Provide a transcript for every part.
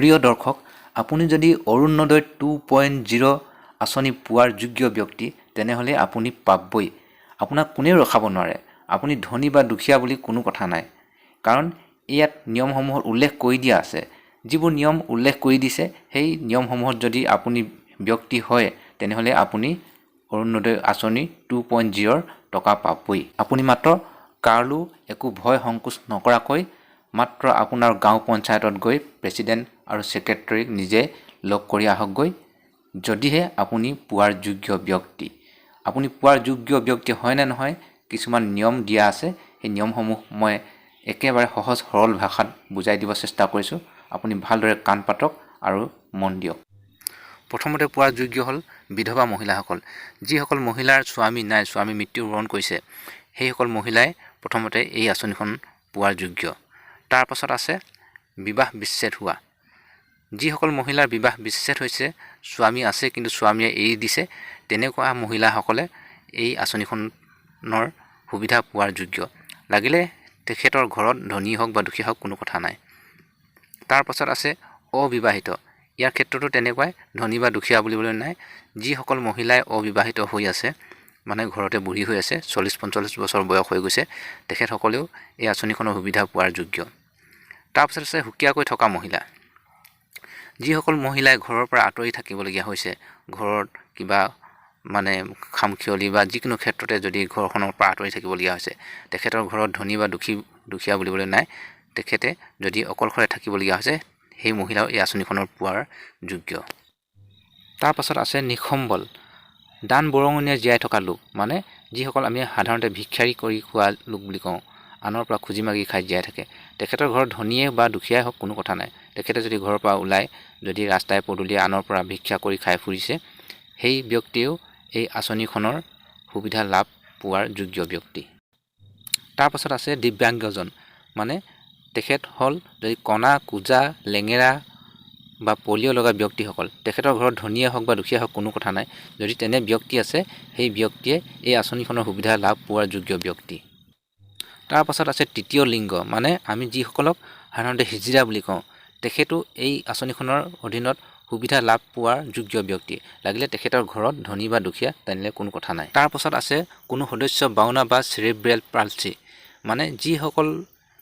প্ৰিয় দৰ্শক, আপুনি যদি অৰুণোদয় 2.0 আঁচনি পোৱাৰ যোগ্য ব্যক্তি, তেনেহ'লে আপুনি পাবই। আপোনাক কোনেও ৰখাব নোৱাৰে। আপুনি ধনী বা দুখীয়া বুলি কোনো কথা নাই, কাৰণ ইয়াত নিয়মসমূহত উল্লেখ কৰি দিয়া আছে। যিবোৰ নিয়ম উল্লেখ কৰি দিছে, সেই নিয়মসমূহত যদি আপুনি ব্যক্তি হয়, তেনেহ'লে আপুনি অৰুণোদয় আঁচনি 2.0ৰ টকা পাবই। আপুনি মাত্ৰ কাৰো একো ভয় সংকোচ নকৰাকৈ মাত্ৰ আপোনাৰ গাঁও পঞ্চায়তত গৈ প্ৰেচিডেণ্ট আৰু ছেক্ৰেটেৰীক নিজে লগ কৰি আহকগৈ, যদিহে আপুনি পোৱাৰ যোগ্য ব্যক্তি। আপুনি পোৱাৰ যোগ্য ব্যক্তি হয়নে নহয়, কিছুমান নিয়ম দিয়া আছে। সেই নিয়মসমূহ মই একেবাৰে সহজ সৰল ভাষাত বুজাই দিব চেষ্টা কৰিছোঁ। আপুনি ভালদৰে কাণ পাতক আৰু মন দিয়ক। প্ৰথমতে পোৱাৰ যোগ্য হ'ল বিধৱা মহিলাসকল। যিসকল মহিলাৰ স্বামী নাই, স্বামী মৃত্যুবৰণ কৰিছে, সেইসকল মহিলাই প্ৰথমতে এই আঁচনিখন পোৱাৰ যোগ্য। তাৰপাছত আছে বিবাহ বিচ্ছেদ হোৱা। যিসকল মহিলাৰ বিবাহ বিচ্ছেদ হৈছে, স্বামী আছে কিন্তু স্বামীয়ে এৰি দিছে, তেনেকুৱা মহিলাসকলে এই আঁচনিখনৰ সুবিধা পোৱাৰ যোগ্য, লাগিলে তেখেতৰ ঘৰত ধনী হওক বা দুখীয়া হওক, কোনো কথা নাই। তাৰপাছত আছে অবিবাহিত। ইয়াৰ ক্ষেত্ৰতো তেনেকুৱাই, ধনী বা দুখীয়া বুলিবলৈ নাই। যিসকল মহিলাই অবিবাহিত হৈ আছে, মানে ঘৰতে বুঢ়ী হৈ আছে, 40-45 বছৰ বয়স হৈ গৈছে, তেখেতসকলেও এই আঁচনিখনৰ সুবিধা পোৱাৰ যোগ্য। তাৰপিছত আছে সুকীয়াকৈ থকা মহিলা। যিসকল মহিলাই ঘৰৰ পৰা আঁতৰি থাকিবলগীয়া হৈছে, ঘৰত কিবা মানে খামখেয়ালি বা যিকোনো ক্ষেত্ৰতে যদি ঘৰখনৰ পৰা আঁতৰি থাকিবলগীয়া হৈছে, তেখেতৰ ঘৰত ধনী বা দুখীয়া বুলিবলৈ নাই। তেখেতে যদি অকলশৰে থাকিবলগীয়া হৈছে, সেই মহিলাও এই আঁচনিখনৰ পোৱাৰ যোগ্য। তাৰপাছত আছে নিঃসম্বল, দান বৰঙণিৰে জীয়াই থকা লোক, মানে যিসকল আমি সাধাৰণতে ভিক্ষাৰী কৰি খোৱা লোক বুলি কওঁ, আনৰ পৰা খুজি মাগি খাই জীয়াই থাকে। তেখেতৰ ঘৰত ধনীয়ে বা দুখীয়াই হওক, কোনো কথা নাই। তেখেতে যদি ঘৰৰ পৰা ওলাই যদি ৰাস্তাই পদূলিয়ে আনৰ পৰা ভিক্ষা কৰি খাই ফুৰিছে, সেই ব্যক্তিয়েও এই আঁচনিখনৰ সুবিধা লাভ পোৱাৰ যোগ্য ব্যক্তি। তাৰপাছত আছে দিব্যাংগজন, মানে তেখেত হ'ল যদি কণা, কুঁজা, লেঙেৰা বা পলিঅ' লগা ব্যক্তিসকল। তেখেতৰ ঘৰত ধনীয়ে হওক বা দুখীয়া হওক, কোনো কথা নাই। যদি তেনে ব্যক্তি আছে, সেই ব্যক্তিয়ে এই আঁচনিখনৰ সুবিধা লাভ পোৱাৰ যোগ্য ব্যক্তি। তাৰপাছত আছে তৃতীয় লিংগ, মানে আমি যিসকলক সাধাৰণতে হিজিৰা বুলি কওঁ, তেখেতো এই আঁচনিখনৰ অধীনত সুবিধা লাভ পোৱাৰ যোগ্য ব্যক্তি, লাগিলে তেখেতৰ ঘৰত ধনী বা দুখীয়া তেনেহ'লে কোনো কথা নাই। তাৰপাছত আছে কোনো সদস্য বাওনা বা চেৰিব্ৰেল পালচি, মানে যিসকল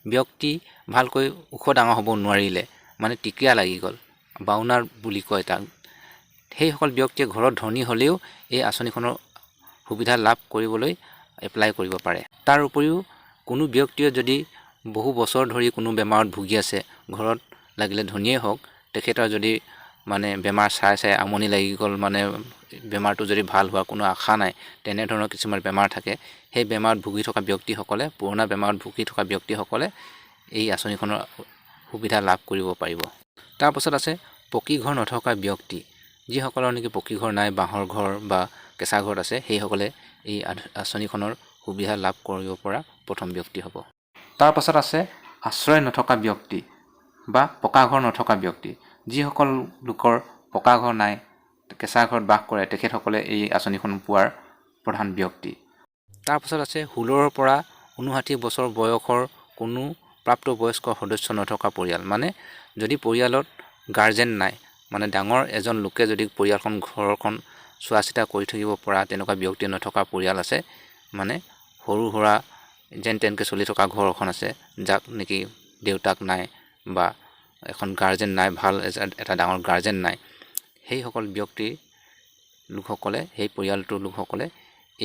ব্যক্তি ভালকৈ ওখ ডাঙৰ হ'ব নোৱাৰিলে, মানে টিকিৰা লাগি গ'ল, বাওনাৰ বুলি কয় তাক, সেইসকল ব্যক্তিয়ে ঘৰত ধনী হ'লেও এই আঁচনিখনৰ সুবিধা লাভ কৰিবলৈ এপ্লাই কৰিব পাৰে। তাৰ উপৰিও কোনো ব্যক্তিয়ে যদি বহু বছৰ ধৰি কোনো বেমাৰত ভুগি আছে, ঘৰত লাগিলে ধনীয়েই হওক, তেখেতৰ যদি মানে বেমাৰ চাই চাই আমনি লাগি গ'ল, মানে বেমাৰটো যদি ভাল হোৱাৰ কোনো আশা নাই, তেনেধৰণৰ কিছুমান বেমাৰ থাকে, সেই বেমাৰত ভুগি থকা ব্যক্তিসকলে, পুৰণা বেমাৰত ভুগি থকা ব্যক্তিসকলে এই আঁচনিখনৰ সুবিধা লাভ কৰিব পাৰিব। তাৰপাছত আছে পকী ঘৰ নথকা ব্যক্তি। যিসকলৰ নেকি পকী ঘৰ নাই, বাঁহৰ ঘৰ বা কেঁচা ঘৰত আছে, সেইসকলে এই আঁচনিখনৰ সুবিধা লাভ কৰিব পৰা প্ৰথম ব্যক্তি হ'ব। তাৰপাছত আছে আশ্ৰয় নথকা ব্যক্তি বা পকা ঘৰ নথকা ব্যক্তি। যিসকল লোকৰ পকা ঘৰ নাই, কেঁচা ঘৰত বাস কৰে, তেখেতসকলে এই আঁচনিখন পোৱাৰ প্ৰধান ব্যক্তি। তাৰপাছত আছে 16ৰ পৰা 59 বছৰ বয়সৰ কোনো প্ৰাপ্তবয়স্ক সদস্য নথকা পৰিয়াল, মানে যদি পৰিয়ালত গাৰ্জেন নাই, মানে ডাঙৰ এজন লোকে যদি পৰিয়ালখন, ঘৰখন চোৱা চিতা কৰি থাকিব পৰা তেনেকুৱা ব্যক্তি নথকা পৰিয়াল আছে, মানে সৰু সুৰা যেন তেনকৈ চলি থকা ঘৰ এখন আছে, যাক নেকি দেউতাক নাই বা এখন গাৰ্জেন নাই, ভাল এটা ডাঙৰ গাৰ্জেন নাই, সেইসকল ব্যক্তিৰ লোকসকলে, সেই পৰিয়ালটোৰ লোকসকলে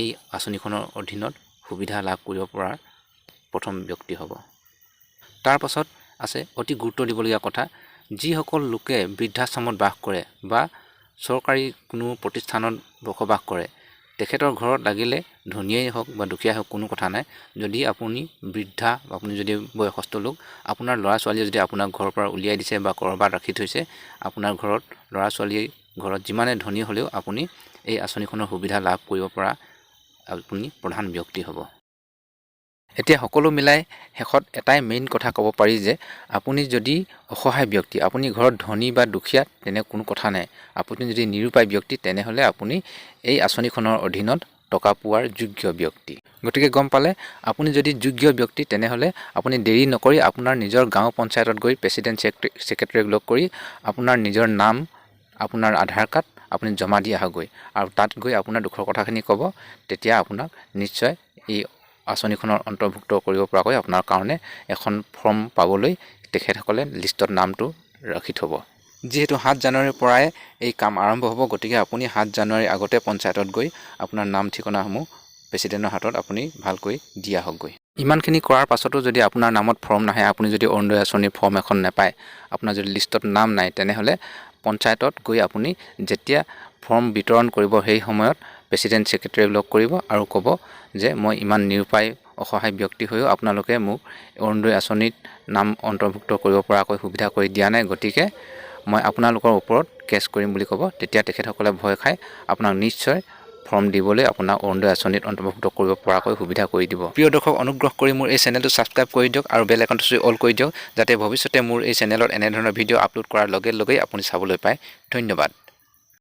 এই আঁচনিখনৰ অধীনত সুবিধা লাভ কৰিব পৰাৰ প্ৰথম ব্যক্তি হ'ব। তাৰপাছত আছে অতি গুৰুত্ব দিবলগীয়া কথা, যিসকল লোকে বৃদ্ধাশ্ৰমত বাস কৰে বা চৰকাৰী কোনো প্ৰতিষ্ঠানত বসবাস কৰে, তেখেতৰ ঘৰত লাগিলে ধনীয়েই হওক বা দুখীয়াই হওক, কোনো কথা নাই। যদি আপুনি বৃদ্ধা, আপুনি যদি বয়সস্থ লোক, আপোনাৰ ল'ৰা ছোৱালীয়ে যদি আপোনাক ঘৰৰ পৰা উলিয়াই দিছে বা ক'ৰবাত ৰাখি থৈছে, আপোনাৰ ঘৰত ল'ৰা ছোৱালীৰ ঘৰত যিমানে ধনী হ'লেও আপুনি এই আঁচনিখনৰ সুবিধা লাভ কৰিব পৰা আপুনি প্ৰধান ব্যক্তি হ'ব। এতিয়া সকলো মিলাই শেষত এটাই মেইন কথা ক'ব পাৰি যে আপুনি যদি অসহায় ব্যক্তি, আপুনি ঘৰত ধনী বা দুখীয়া তেনে কোনো কথা নাই, আপুনি যদি নিৰুপায় ব্যক্তি, তেনেহ'লে আপুনি এই আঁচনিখনৰ অধীনত টকা পোৱাৰ যোগ্য ব্যক্তি। গতিকে গম পালে, আপুনি যদি যোগ্য ব্যক্তি, তেনেহ'লে আপুনি দেৰি নকৰি আপোনাৰ নিজৰ গাঁও পঞ্চায়তত গৈ প্ৰেচিডেণ্ট ছেক্ৰেটেৰীক লগ কৰি আপোনাৰ নিজৰ নাম, আপোনাৰ আধাৰ কাৰ্ড আপুনি জমা দি আহকগৈ আৰু তাত গৈ আপোনাৰ দুখৰ কথাখিনি ক'ব। তেতিয়া আপোনাক নিশ্চয় এই আঁচনিখনৰ অন্তৰ্ভুক্ত কৰিব পৰাকৈ আপোনাৰ কাৰণে এখন ফৰ্ম পাবলৈ তেখেতসকলে লিষ্টত নামটো ৰাখি থ'ব। যিহেতু 7 জানুৱাৰীৰ পৰাই এই কাম আৰম্ভ হ'ব, গতিকে আপুনি 7 জানুৱাৰীৰ আগতে পঞ্চায়তত গৈ আপোনাৰ নাম, ঠিকনাসমূহ প্ৰেচিডেণ্টৰ হাতত আপুনি ভালকৈ দি আহকগৈ। ইমানখিনি কৰাৰ পাছতো যদি আপোনাৰ নামত ফৰ্ম নাহে, আপুনি যদি অৰুণোদয় আঁচনিৰ ফৰ্ম এখন নাপায়, আপোনাৰ যদি লিষ্টত নাম নাই, তেনেহ'লে পঞ্চায়তত গৈ আপুনি যেতিয়া ফৰ্ম বিতৰণ কৰিব, সেই সময়ত প্ৰেচিডেণ্ট ছেক্ৰেটেৰীক লগ কৰিব আৰু ক'ব যে মই ইমান নিৰুপায় অসহায় ব্যক্তি হৈও আপোনালোকে মোক অৰুণোদয় আঁচনিত নাম অন্তৰ্ভুক্ত কৰিব পৰাকৈ সুবিধা কৰি দিয়া নাই, গতিকে মই আপোনালোকৰ ওপৰত কেছ কৰিম বুলি ক'ব। তেতিয়া তেখেতসকলে ভয় খাই আপোনাক নিশ্চয় ফৰ্ম দিবলৈ, আপোনাক অৰুণোদয় আঁচনিত অন্তৰ্ভুক্ত কৰিব পৰাকৈ সুবিধা কৰি দিব। প্ৰিয় দৰ্শক, অনুগ্ৰহ কৰি মোৰ এই চেনেলটো ছাবস্ক্ৰাইব কৰি দিয়ক আৰু বেল আইকনটো চুই অল কৰি দিয়ক, যাতে ভৱিষ্যতে মোৰ এই চেনেলত এনেধৰণৰ ভিডিঅ' আপলোড কৰাৰ লগে লগেই আপুনি চাবলৈ পায়। ধন্যবাদ।